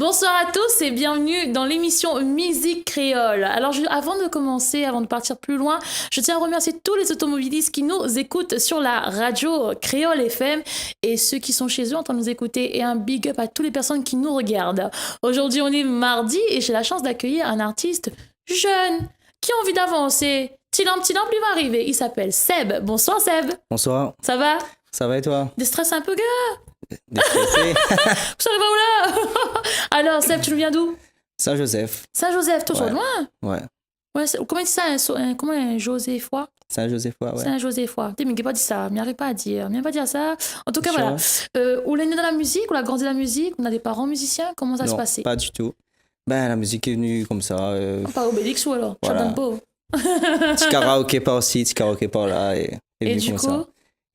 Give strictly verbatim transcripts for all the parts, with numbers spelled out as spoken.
Bonsoir à tous et bienvenue dans l'émission Musique Créole. Alors, je- avant de commencer, avant de partir plus loin, je tiens à remercier tous les automobilistes qui nous écoutent sur la radio Kréol F M et ceux qui sont chez eux en train de nous écouter. Et un big up à toutes les personnes qui nous regardent. Aujourd'hui, on est mardi et j'ai la chance d'accueillir un artiste jeune qui a envie d'avancer. Tilamp, tilamp, li va arivé. Il s'appelle Seb. Bonsoir, Seb. Bonsoir. Ça va ? Ça va et toi ? Dé strès in pé, gars ? Déstrésé. Ou sa va ou la ? Alors, Seb, tu nous viens d'où ? Saint-Joseph. Saint-Joseph, tout Ouais. loin. Ouais. Ouais, sé, koman i di sa, in so-, in, koman, in Jozéfoi ? Saint-Joséphois, ouais. Saint-Joséphois. Té, mi gingn pa di sa, mi ariv pa dir, mi ariv pa dir sa. En tout cas, Sûr. voilà. Euh, ou lé né dan la mizik, ou la grandi dan la mizik, ou na dé paran mizisien, koman sa la pasé ? Non, pas du tout. Ben, la musique est venue comme ça, euh, Par Obélix ou alors, voilà. Jordan Po. Ti karaoké par-ci, ti karaoké par-là, et, et Et venu du comme coup ? ça.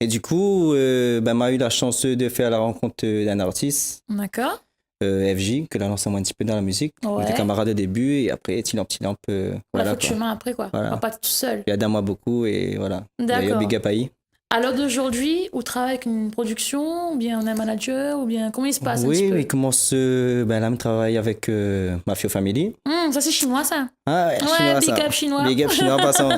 Et du coup, euh, ben, ma u la chance de faire la rencontre, euh, d'un artiste, D'accord. euh, F J, ke la lans amoin in ti pé dan la mizik. Nou té Ouais. kamarad o début, é apré, tilamp, tilamp, euh, Ou la voilà, fé out quoi. shomin apré, koi. Voilà. Ou la parti tou sèl. Li la èd amoin bokou, é voilà. D'accord. D'ailleurs, big up à li. Alors d'aujourd'hui, ou travay avèk in prodiksion, oubien ou na in manager, oubien koman i spas in ti pé ? Oui, oui, koman, euh, ben la, mi travay avèk, euh, Mafio Family. Hmm, sa sé shinoi, sa. Ah ouais, Ouais, shinoi, big sa. up shinoi. Big up shinoi, an pasan.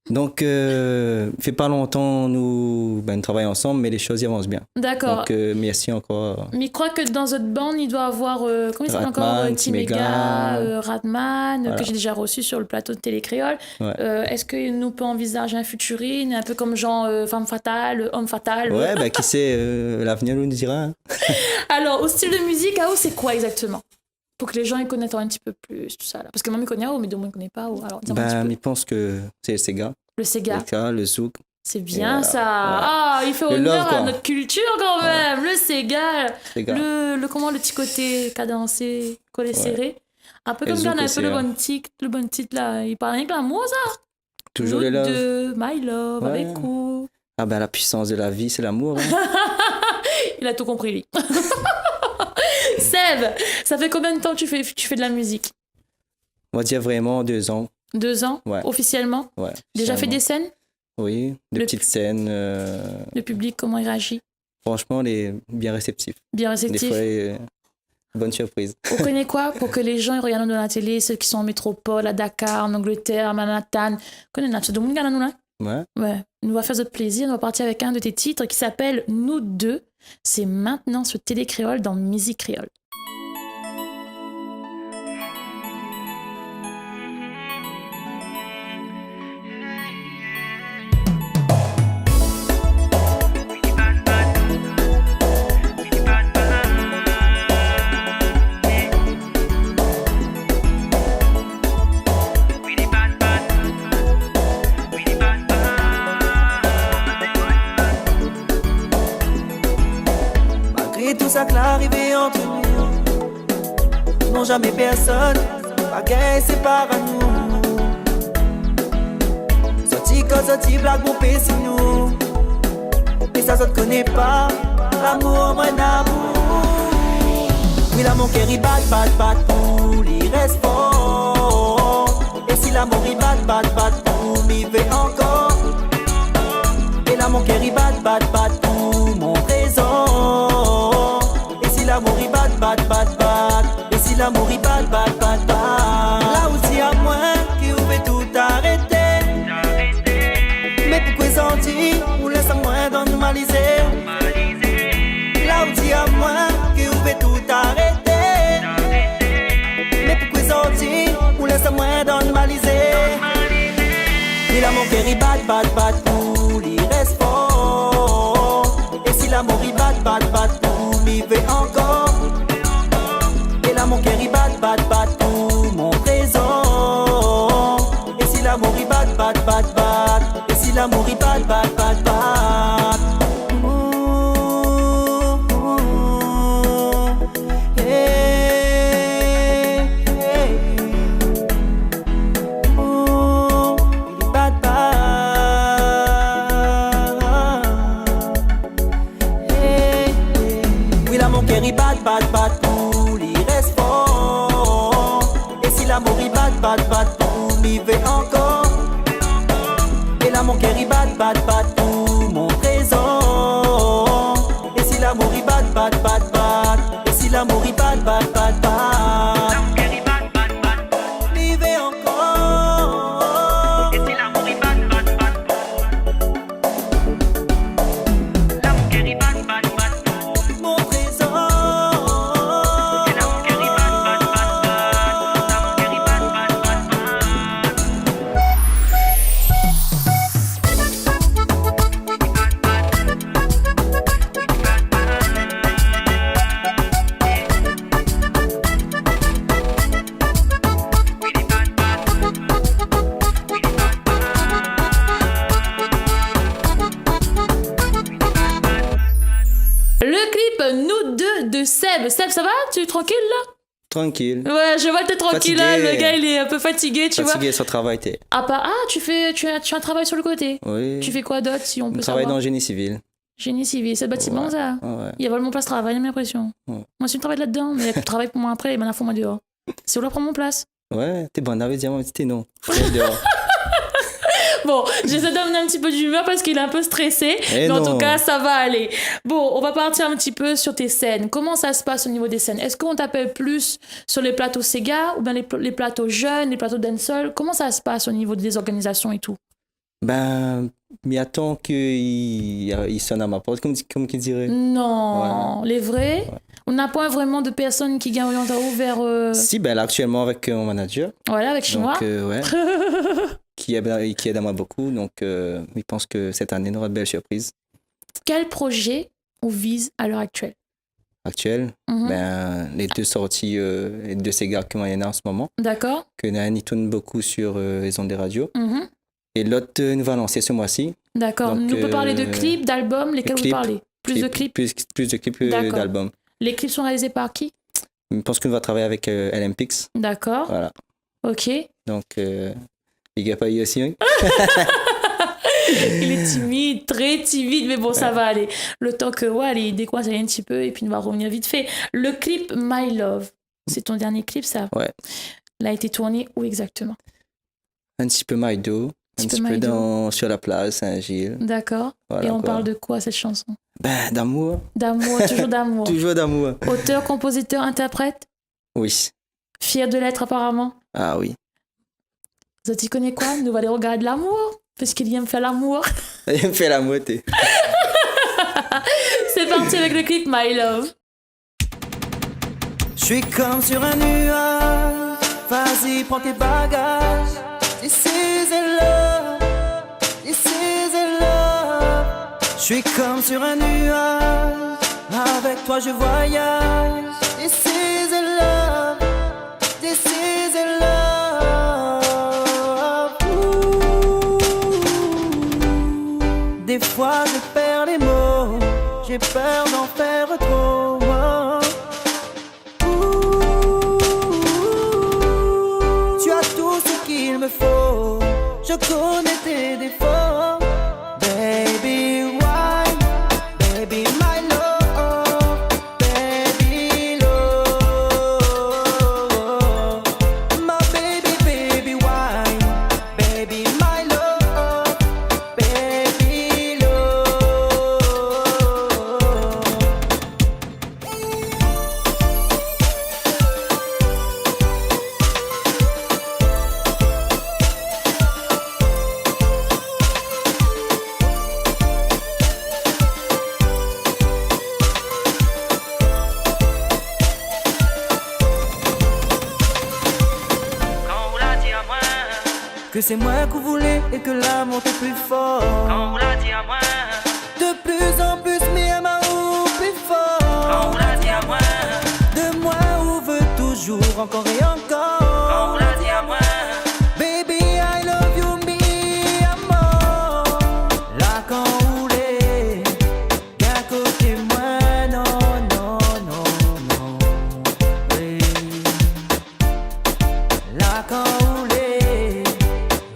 Donk, euh, fé pa lontan nou, ben, nou travay ansanm, mé lé shoz i avans bien. D'accord. Donk, euh, mèrsi ankor. Mi kroi ke dan zot bann, i doi avoir, euh, koman i apèl ankor, Ratman, euh, Timéga, Timéga, euh, Ratman, euh, Voilà. ke j'ai déjà reçu sur le plateau de Télé Kréol. Ouais. Euh, èske nou pé anvizaz in futurine, in pé kom janr, euh, Femme Fatale, Homme Fatal ? Ouais, ben, ki sé, euh, l'avenir nous dira, hein. Alors, out stil de mizik, aou, sé koi exactement ? Pou ke lé jan i koné in ti pé plis, tout sa la. Parske moin, mi koné aou, mé domoun i koné pa aou. Alors, dis-moi un petit peu. Ben, mi pans ke sé le séga. Le séga. Le séga, le zouk. Sé bien sa. Et voilà, voilà. Ah, i fé onèr a nout kiltir kan mèm. Le séga. Le séga. Le, le, koman, le ti koté kadansé, kolé séré. Ouais. In pé kom kan na in pé le bann tit, le bann tit la, i parl rienk lamour, sa. Toujours le love. Nous deux, my love, avec ou. Ah ben, la puissance de la vie, c'est l'amour, hein. Il a tout compris, lui. Seb, ça fait combien de temps que tu fais, tu fais de la musique ? On va dire vraiment deux ans. Deux ans, officiellement ? Ouais. Ouais, officiellement. Déjà fait des scènes ? Oui, des petites scènes, euh. Le public, comment il réagit ? Franchement, lé bien réceptif. Bien réceptif. Des fois, euh, bonne surprise. Ou koné koi, pou ke lé jan i rogard anou dan la télé, sak i lé an métropol, à Dakar, en Angleterre, à Manhattan, koné na tout domoun i rogard anou la. Ouais. Ouais. Nou va fé zot plézir, nou va partir avèk inn de tes titres qui s'appelle Nous deux. C'est maintenant sur Télé Kréol dans Musique Kréole. Malgré tout sak la arivé ant nou, non, jamé pèrsone pa gingn sépar anou. Zot i koz, zot i blag, mon pé si nou. Mé sa zot koné pa, lamour, moin na amour. Oui, la mon kèr i bat, bat, bat pou li rès for. É si lamour i bat, bat, bat pou mi vé ankor. É la mon kèr i bat, bat, bat pou mon trézor. É si lamour i bat, bat, bat, bat. É si lamour i bat, bat, bat, bat. La ou di amoin ke ou vé tout arété. Mé poukwé zordi ou lès amoin dan normalizé ? La ou di amoin ke ou vé tout arété. Mé poukwé zordi ou lès amoin dan normalizé ? Li la mon kèr i bat, bat, bat pou li rès for. É si lamour i bat, bat, bat pou mi vé ankor. É la mon kèr i bat, bat, bat pou mon trézor. É si lamour i bat, bat, bat, bat. É si lamour i bat, bat, bat, bat. Ouh, ouh, ouh, yeah, yeah. Ouh, i bat, bat. Hey, hey. Oui, la mon kèr i bat, bat, bat pou li rès for. É si lamour i bat, bat, bat pou mi vé ankor. É la mon kèr i bat, bat, bat pou mon trézor. É si lamour i bat, bat, bat, bat. É Si lamour i bat, bat, bat, bat, li vé ankor. Mon trézor. Le clip Nous deux de Seb. Seb, ça va ? Tu es tranquille là ? Tranquille. Ouais, je vois que t'es tranquille là. Fatigué. Le gars, il est un peu fatigué, tu vois. Fatigué sur le travail, t'es. Ah, pas, ah, tu fais, tu as, tu as un travail sur le côté. Oui. Tu fais quoi d'autre, si on peut savoir ? Je travaille dans le génie civil. Génie civil, c'est le bâtiment, ça ? Ouais, ouais. Il y a vraiment pas ce travail, j'ai l'impression. Ouais. Moi aussi, je travaille là-dedans, mais tu travailles pour moi après, et maintenant, faut moi dehors. Si ou la pran mon plas. Ouais, t'es bon, avait dit, ti non. Dehors. Bon, j'essaie d'amener un petit peu d'humeur parce qu'il est un peu stressé. Eh non. Mais en tout cas, ça va aller. Bon, on va partir un petit peu sur tes scènes. Comment ça se passe au niveau des scènes ? Est-ce qu'on t'appelle plus sur les plateaux séga ou bien les pl-, les plateaux jeunes, les plateaux dancehall ? Comment ça se passe au niveau des organisations et tout ? Ben, mi atann ke i, i sone a mon port, konm di, konm ki diré. Non, lé vré ? Ouais. Ou na pwin vréman de pèrsone ki gingn oriant aou vèr, euh... Si, ben, la, aktièlman avèk, euh, mon manager. Voilà, avèk Chinois. Donc, euh, ouais. Ki èd, ki èd amoin bokou. Donc, euh, mi pans ke sèt ané, nora de bèl surpriz. Kèl projé ou viz a lèr aktièl ? Aktièl, ben, lé dé sorti, euh, lé dé séga ke moin néna an se moman. D'accord. Ke néna inn i tourn bokou sur, euh, les ondes des radios. É lot, euh, nou va lansé se moi-ci. D'accord. Donc, nou pé parl de, euh, clip, d'album, lékèl ou parl ? Plus de clip ? Plus, plus de clip, euh, d'album. D'accord. Les clips sont réalisés par qui ? Mi pans ke nou va travay avèk, euh, L M Pix. D'accord. Voilà. Ok. Donc, euh, big up à lui aussi, hein. Il est timide, très timide, mais bon, ça va aller. Le temps que, ouais, allez, il décoince un petit peu et puis il va revenir vite fait. Le clip My Love, c'est ton dernier clip, ça ? Ouais. Il a été tourné où exactement ? Un petit peu Maïdo, un petit peu dans, sur la plage, Saint-Gilles. D'accord. Voilà, quoi. Et on parle de quoi, cette chanson ? Ben, d'amour. D'amour, toujours d'amour. Toujours d'amour. Auteur, compositeur, interprète ? Oui. Fier de l'être, apparemment. Ah oui. Zot i koné koi ? Nou va alé regard lamour, puisqu'il aime faire l'amour. Il aime faire l'amour, t'es. C'est parti avec le clip My Love. Je suis comme sur un nuage, vas-y, prends tes bagages. This is a love, this is a love. Je suis comme sur un nuage, avec toi je voyage. This is a love, this is a love. Ouh. Des fois je perds les mots, j'ai peur d'en faire trop. Ouh, tu as tout ce qu'il me faut. Je connais tes défauts. Baby, why? Baby, my love. Baby, love. My baby, baby, why? Baby, my love. Baby, love. Kan ou la di amoin ke sé moin k'ou voulé é ke lamour té pli for. Kan ou la di amoin. De plus en plus, mi èm aou pli for. Kan ou la di amoin. De moin ou vé toujour ankor é ankor. Kan ou la di amoin. Baby, I love you, mi amor. La kan ou lé, gard koté moin, non, non, non, non. Oui. La kan ou lé,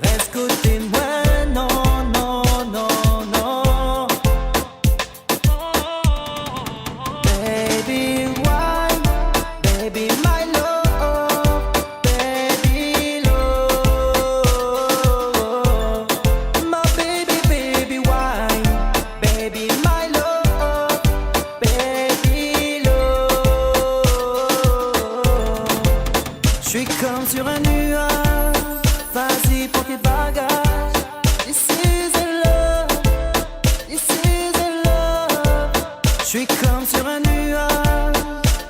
rès koté moin, non, non, non, non. Baby, why? Baby, my love. Je suis comme sur un nuage, vas-y pour tes bagages. This is the love, this is the love. Je suis comme sur un nuage,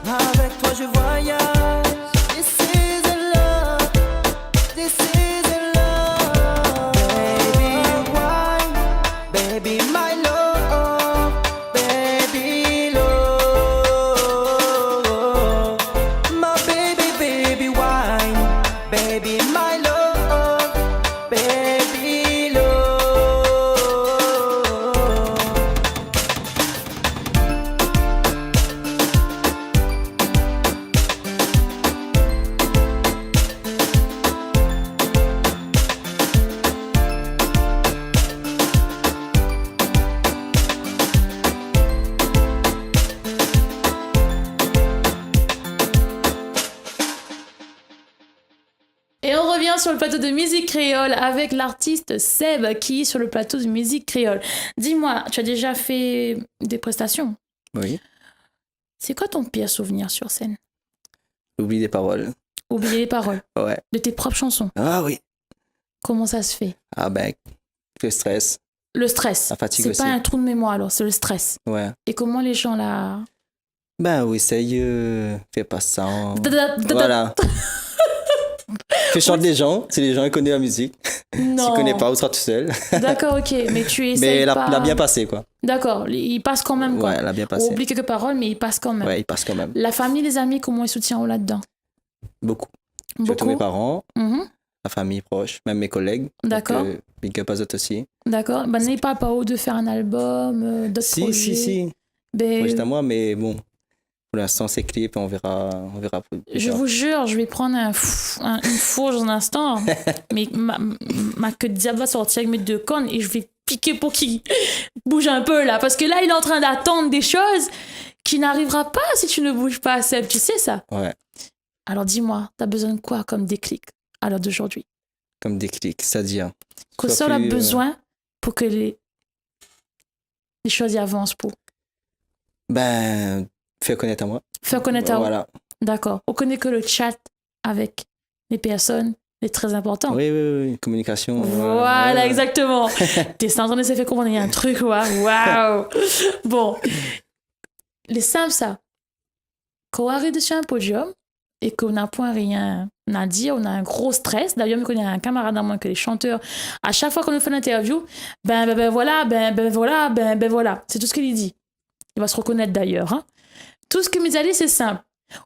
avec toi je voyage. This is the love, this is the love. Baby, why? Baby, my love, baby, love. My baby, baby, wine. Baby, my love, baby, love. Et on revient sur le plateau de Musique Créole avec l'artiste Seb qui est sur le plateau de Musique Créole. Dis-moi, tu as déjà fait des prestations ? Oui. C'est quoi ton pire souvenir sur scène ? Oublier les paroles. Oublier les paroles ? Ouais. De tes propres chansons ? Ah oui. Comment ça se fait ? Ah ben, le stress. Le stress. La fatigue aussi. C'est pas un trou de mémoire alors, c'est le stress. Ouais. Et comment les gens la... Ben oui, sérieux, fais pas ça, hein. Da, da, da, da. Voilà. Fais chanter les gens, si les gens ils connaissent la musique. Non. S'ils connaissent pas, ou sera tout seul. D'accord, ok, mais tu essayes pas. Mais la, la bien passé, quoi. D'accord, il passe quand même, quoi. Ouais, la bien passé. On oublie quelques paroles, mais il passe quand même. Ouais, il passe quand même. La famille, les amis, comment ils soutiennent là-dedans ? Beaucoup. Surtout mes parents, la famille proche, même mes collègues. Beaucoup. D'accord. Donc, euh, big up à eux aussi. D'accord. Ben, n'ayez pas peur de faire un album, euh, d'autres projets. Si, si, si. Ben, projet à moi, mais bon, pour l'instant, c'est clip, on verra, on verra plus tard. Je vous jure, je vais prendre un f-, un, une fourche dans un instant, mais ma, ma queue de diable va sortir avec mes deux cornes et je vais piquer pour qu'il bouge un peu là. Parce que là, il est en train d'attendre des choses qu'il n'arrivera pas si tu ne bouges pas, Seb. Tu sais ça ? Ouais. Alors dis-moi, t'as besoin de quoi comme déclic à l'heure d'aujourd'hui ? Comme déclic, c'est-à-dire ? Kosa ou la bezoin pou ke lé, lé shoz i avans pou ? Ben, fé konèt amoin. Fé konèt aou. Voilà. Dakor. Ou koné ke le chat avèk lé pèrsone lé trè inportan. Oui, oui, oui, oui. Kominikasion, voilà, voilà, égzaktoman. Té sa antrinn éséy fé konprann in trik, wa-, waouh. Bon. Lé sinp sa. Kan ou ariv dési in podium, é ke ou na poin rien a dir, ou na in gro strès. Dayèr, mi koné in kamarad amoin ke lé shantèr, a shak foi ke nou fé in interview, ben, ben, ben, voilà, ben, ben, voilà, ben, ben, voilà. Sé tout sak li di. Li va se rekonèt dayèr, in. Tout sak mi di ali, sé sinp.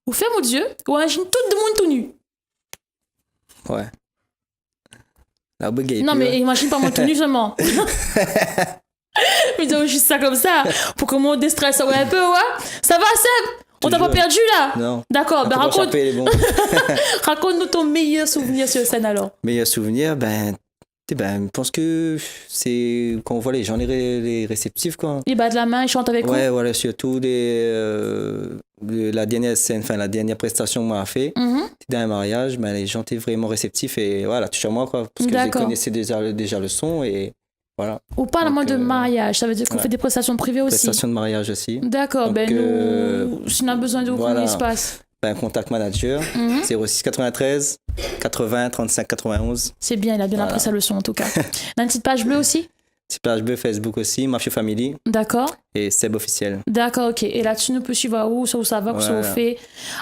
Ou fèrm out zié, ou imazine tout demoun tou nu. Ouais. La bégay. Non, mé imazine pa moin tou nu solman. Mi di zis sa konmsa, pou ke moin déstrès aou in pé, ouais. Sa va, Seb ? Toultan. On t'a pas perdu, là ? Non. Dakor, ben, rakont, rakont anou out méyèr souvnir su sèn, alor. Méyèr souvnir, ben, té, ben, mi pans ke sé kan ou voi lé jan, lé ré-, lé réséptif, koi. I bat la min, i shant avèk ou. Ouais, voilà, sirtou lé, euh, le, la dèrnièr sèn, anfin, la dèrnièr prèstasion ke moin la fé, té dan in mariaz, ben, lé jan té vréman réséptif é, voilà, toush amoin, koi, parske mi koné déza, déza le son é Voilà. Donk, euh, ouais. Ou parl amoin de mariaz, sa vé dir ke ou fé dé prèstasion privé osi ? Prèstasion de mariaz osi. Dakor, donk, ben, euh, nou, si nou na bezoin de ou, voilà, koman i spas ? Ben, contact manager, zéro six quatre-vingt-treize quatre-vingts trente-cinq quatre-vingt-onze. Sé bien, li la bien apri sa leson, an tou ka. Voilà. Na in ti paz blé osi ? Ti paz blé Facebook osi, Mafia Family. Dakor. É Seb Officiel. Dakor, ok. É la dsi, nou pé suiv aou, sa ou sava, kosa ou fé.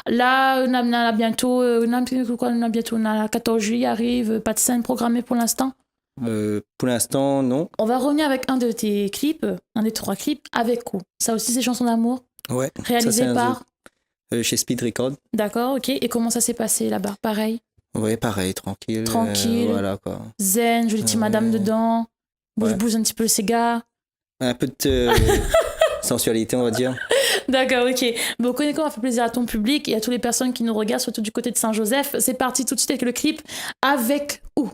Voilà. La, euh, na, na, na bientôt, euh, na, koi, na bientôt, na le quatorze juillet i ariv, euh, pa de sèn programé pou linstan ? Euh, pour l'instant, non. On va revenir avec un de tes clips, un des trois clips, Avèk ou. Sa osi, sé shanson d'amour. Ouais, sa, sé in zot. Réalisé par ? Euh, chez Speed Record. D'accord, ok. Et comment ça s'est passé là-bas ? Pareil ? Ouais, pareil, tranquille, euh, voilà, quoi. Tranquille. Zen, jolie petite madame dedans. Ouais. Bouge, bouge un petit peu le séga. Un peu de, euh, sensualité, on va dire. D'accord, ok. Bon, on connaît qu'on va faire plaisir à ton public et à toutes les personnes qui nous regardent, surtout du côté de Saint-Joseph. C'est parti tout de suite avec le clip Avèk ou.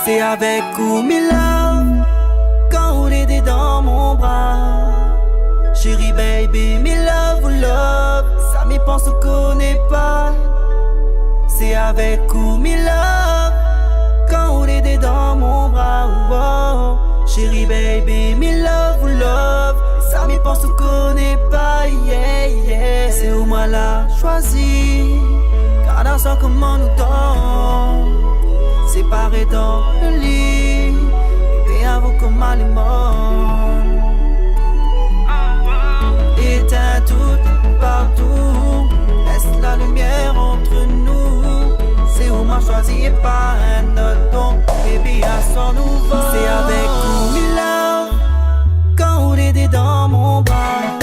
Sé avèk ou mi love, kan ou lé dedan mon bra. Chéri baby, mi love ou love, sa mi pans ou koné pa. Sé avèk ou mi love, kan ou lé dedan mon bra, oh, oh. Ou koné pa, yeah, yeah. Sé ou moin la shoizi. Gard amoin koman nou dan. Séparé dan le li. Bébé, avan koman lé mor. Étinn tout, partou. Lès la limièr ant nou. Sé ou moin shoizi é pa in not. Donk, bébé, aswar nou va. Sé avèk ou mi love. Kan ou lé dan mon bra.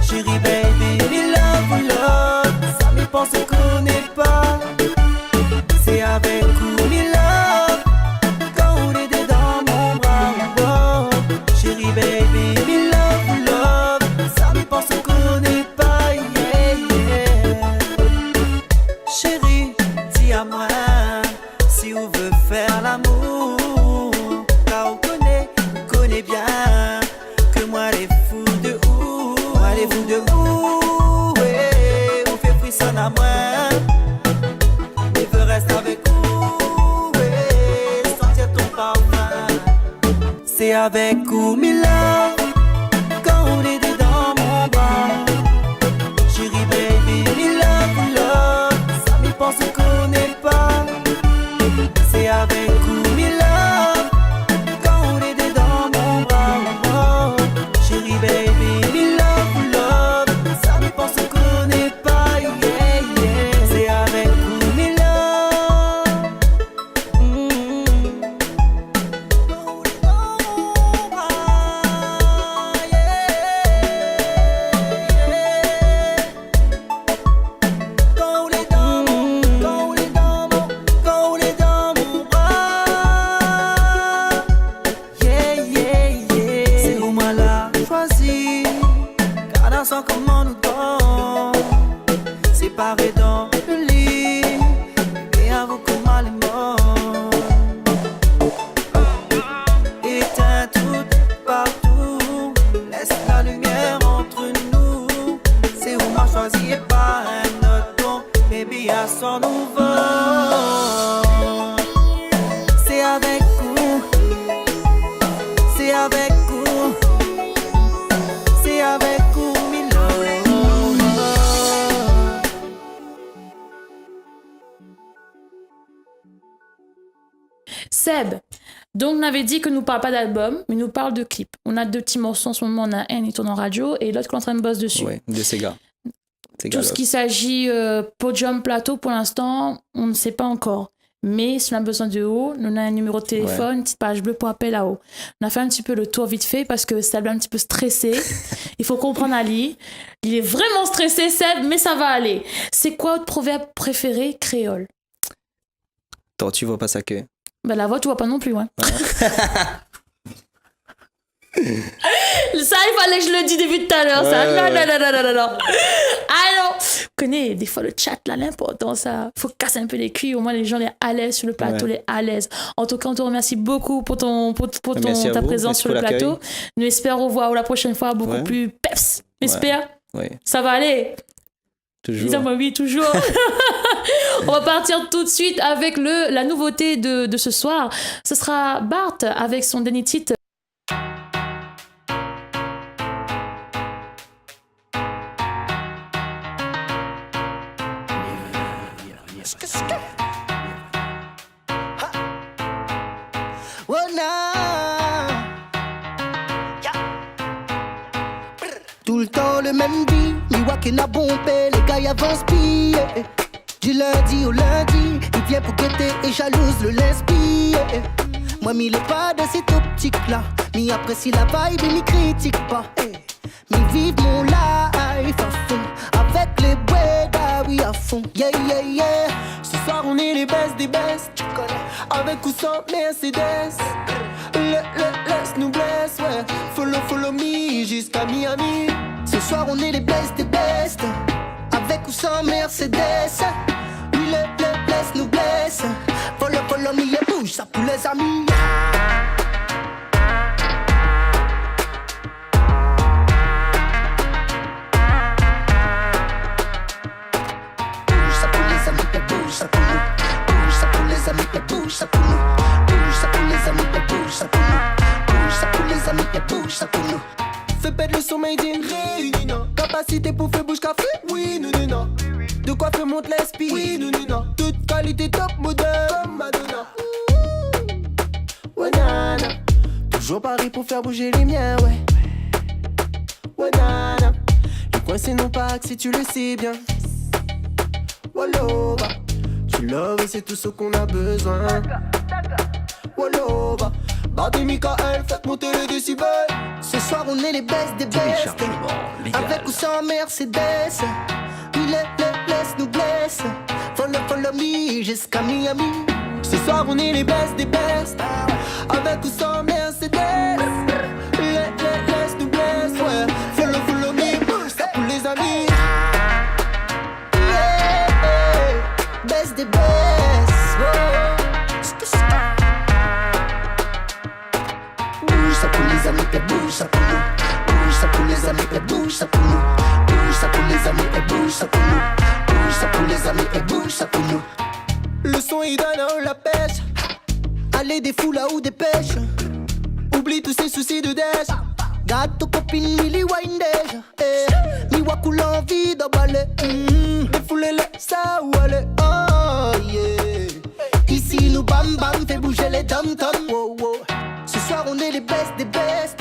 Chéri, baby, mi love, mi love. Sa mi pans ou koné pa. Sé avèk ou mi love. Kan ou lé dan mon bra, oh. Chéri, baby, mi love, mi love. Sa mi pans ou koné pa, yeah, yeah. Chéri, di amoin si ou vé fé lamour. Kar ou koné, ou koné bien ke moin lé fou de ou. Moin lé fou de ou, ouais. Ou fé frison amoin. Mi vé rès avèk ou, ouais. Santir ton parfin. Sé avèk ou mi love. Kan ou lé dan mon bra. Chéri, baby, mi love, mi love. Sa mi pans ou koné pa. Sé avèk ou mi love. Kan ou lé dan mon bra, oh. Chéri, baby, mi love, mi love. Sa mi pans ou koné pa, yeah, yeah. Sé avèk ou mi love. Mm. Kan ou lé dan mon, kan ou lé dan mon, kan ou lé dan mon bra. Yeah, yeah, yeah. Sé ou moin la shoizi. Gard amoin koman nou dan. Séparé dan le li. É avan koman lé mor. Étinn tout, partou. Lès la limièr ant nou. Sé ou moin shoizi é pa in not. Donk, baby, aswar nou va. Sé avèk ou. Sé avèk ou. Sé avèk ou mi love. Seb, donk, nou lavé di ke nou parl pa d'album, mé nou parl de clip. Nou na dé ti morso an se moman, nou na inn i tourn an radio é lot ke nou lé antrin bos dési. Ouais, de séga. Tout ce qui s'agit, euh, podium, plateau, pour l'instant, on ne sait pas encore. Mé si nou na bezoin de ou, nou na in niméro de téléfone, ouais, in ti paj blé pou apèl aou. Nou la fé in ti pé le tour vit fé parske Seb lé in ti pé strésé. I fo konprann ali. Li lé vréman strésé, Seb, mé sa va alé. Sé koi out provèrb préféré kréol ? Torti voi pa sa ké. Bin, la voi, ou voi pa non pli, ouais. Ouais. Sa, i falé ke mi le di dopi talèr, sa. Ouais, ouais, ouais. Non, non, non. Alor, ou koné, défoi, le chat, la, lé inportan, sa. Fo kas in pé lé kui, omoin, lé jan lé alèz su le plato, ouais, lé alèz. An tou ka, nou te remèrsi bokou pou ton, pou, pou ton, ta prézans su le plato. Mèrsi a vou, mèrsi pou lakèy. Nou espèr revoir aou la proshèn foi, bokou pli peps. Ouais. Mèspèr. Ouais. Sa va alé. Toujours. Dis-moi oui, toujours. On va partir tout de suite avec le, la nouveauté de, de ce soir. Ce sera Bart avec son dernier titre. Oh non. Yeah. Toultan le mèm vi, mi oi ke na bonpé, lé gars i avans pi, eh. Du lundi au lundi, i vien pou gété é jalouz le lèspri, eh. Moin, mi lé pa dan sèt optik-la, mi aprési la vibe é mi kritik pa, eh. Mi viv mon life à fond, avèk lé bwéda, oui, à fond. Yeah, yeah, yeah. Ce soir, on est les best des best. Tu connais. Avec ou sans Mercedes. Le, le, lès nou blès, ouais. Follow, follow me jusqu'à Miami. Ce soir, on est les best des best. Avec ou sans Mercedes. Oui, le, le, lès nou blès. Follow, follow me, yeah, bouge ça pour les amis. Bouge ça pour les amis, et bouge ça pour nous. Bouge ça pour les amis, et bouge ça pour nous. Bouge ça pour les amis, et bouge ça pour nous. Bouge ça pour les amis, et bouge ça pour nous. Fé pèt le son made in Réunion. Kapasité pou fé bouz kafé, oui, nou néna. De koi fé mont lèspri, oui, nou néna. Tout kalité top modèl, konm Madonna. Ouais, nana. Toujours paré pou fé bouzé lé mien, ouais. Ouais, nana. Le coin, c'est nos parcs, si tu le sais bien. Woloba. Tu love, c'est tout ce qu'on a besoin. Woloba. Bardi Michael, faites monter les décibels. Ce soir, on est les best des best. Téléchargement légal. Avec ou sans Mercedes. Lé, lé, lès nou blès. Follow, follow me jusqu'à Miami. Ce soir, on est les best des best. Avec ou sans Mercedes. Lé, lé, lès nou blès. Ouais. Follow, follow me. Bouz sa pou lé zami. Yeah, yeah. Best des best. Oh. Bouz sa pou lé zami, é bouz sa pou nou. Bouz sa pou lé zami, é bouz sa pou nou. Bouz sa pou lé zami, é bouz sa pou nou. Bouz sa pou lé zami, é bouz sa pou nou. Le son i donn la pèsh. Alé défoul aou, dépèsh. Oubli tout sé sousi de dèsh. Gard out kopine, mi li wine déza. Eh, mi wa k'ou lanvi d'anbalé. Mm. Défoul lé sa ou alé. Oh, yeah. Isi nou bam bam, fé bouzé lé dom-tom. Wow, wow. Ce soir, on est les best des best.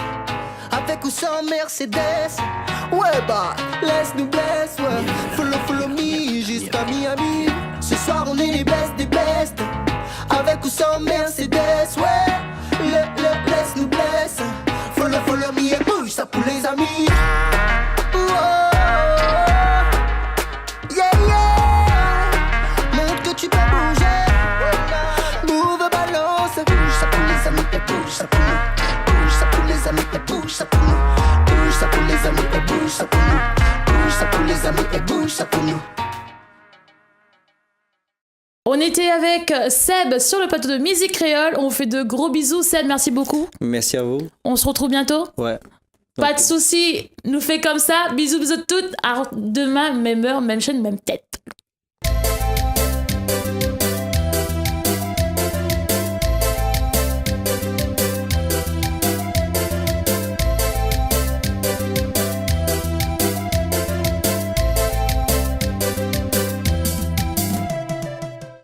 Avec ou sans Mercedes. Ouais, bah, lès nou blès, ouais. Follow, follow me, jusqu'à Miami. Ce soir, on est les best des best. Avec ou sans Mercedes, ouais. Lé, lé, lès nou blès. Follow, follow me, é bouz sa pou lé zami. Oh. Yeah, yeah. Montre que tu peux bouger. Move, balance. Bouz sa pou lé zami, é bouz sa pou nou. Bouz sa pou lé zami, é bouz sa pou nou. Bouz sa pou lé zami, é bouz sa pou nou. Bouz sa pou lé zami, é bouz sa pou nou. On était avec Seb sur le plateau de Musique Créole. On vous fait de gros bisous. Seb, merci beaucoup. Merci à vous. On se retrouve bientôt. Ouais. Pas de souci. Nou fé konmsa. Bisous, bisous tout. Alors, demain, même heure, même chaîne, même tête.